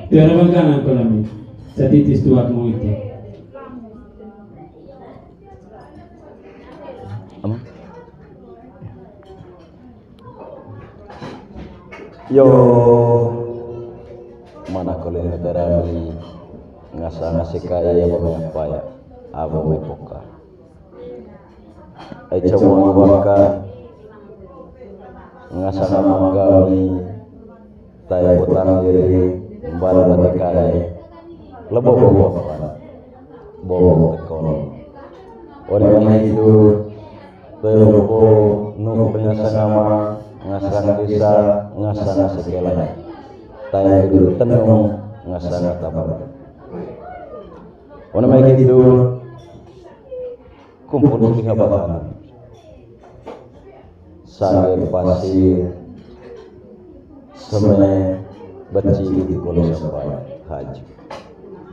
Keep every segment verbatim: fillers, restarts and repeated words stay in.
Tiada makanan ko lami. Satitis tuat mau itu. Ama? Yo, mana kole negara mi ngasa ngasi kaya ya, bame apa ya? Abo me poka. Ai cuma waka ngasa ngamang kami, tai potang diri, mbal bati kaya, lebo bobo, bobo tekon. One mai itu, toe lupo, nuk ngasang ama, ngasang desa, ngasang sekelai. Tai kudu tenung, ngasang tabar. One mai itu, kumpul di habahan. Sangge pasir, seme, beci di kole sampai haju.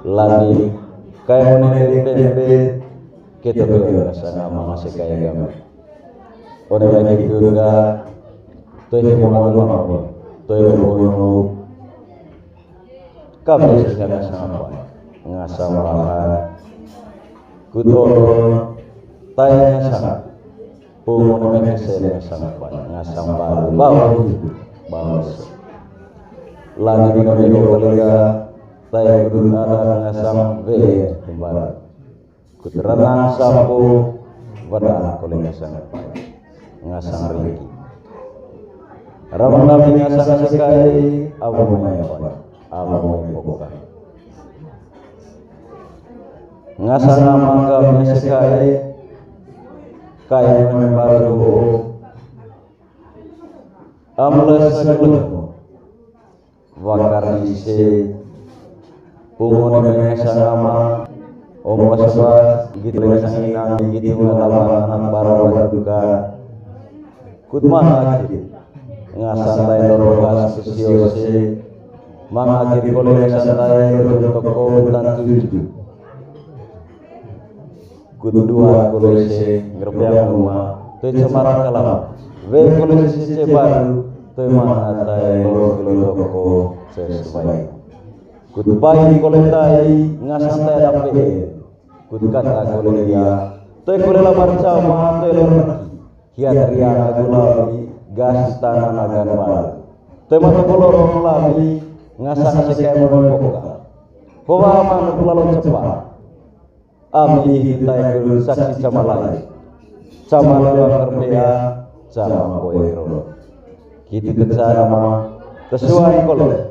Lagi, kayak meneliti tempe, kita tuh ngasang ama ngasih kayak gamet. One mai itu enggak, tuh yang mau apa, tuh yang mau. Kami sih ngasang apa? Ngasang lahan. Kuto, tai ngasang. Pungun mekese ngasang apa? Ngasang baru. Baru. Baru. Lagi kami kolega, tai kuto ngasang we kembali. Kut ranang sapu, wada kole ngasang, ngasang ringki. Ramang kami ngasang sekai, abu mai apa, abu mai poka. Ngasang amang kami sekai, kai membaru, amles segelemu. Wakar ise, pungun meme ngasang ama, ombas-ombas, gitu ngasang inang, gitu ngalaban anak bara batuka. Kut mangakir, ngasang tai loro gas kusio se, mangakir kole ngasang tai loro toko bulan tujuh. Kut dua kole se ngerbeang uma, toe cemara kalam. We kole se ce baru, toe mana tai loro kilo toko sesuai. Kut pai kole tai ngasang tai dape. Kut kata kole dia, toe kole lamar cama, toe loro reki. Hiat ria agu lami, gas tanah nagan baru. Toe mata kolorong lami, ngasang sekai meme poka. Kowa manu lalo cepat. Ami hitai guru saksi sama lai. Sama lewat berbea, sama poe rolo. Kiti teca nama, tesuan kole.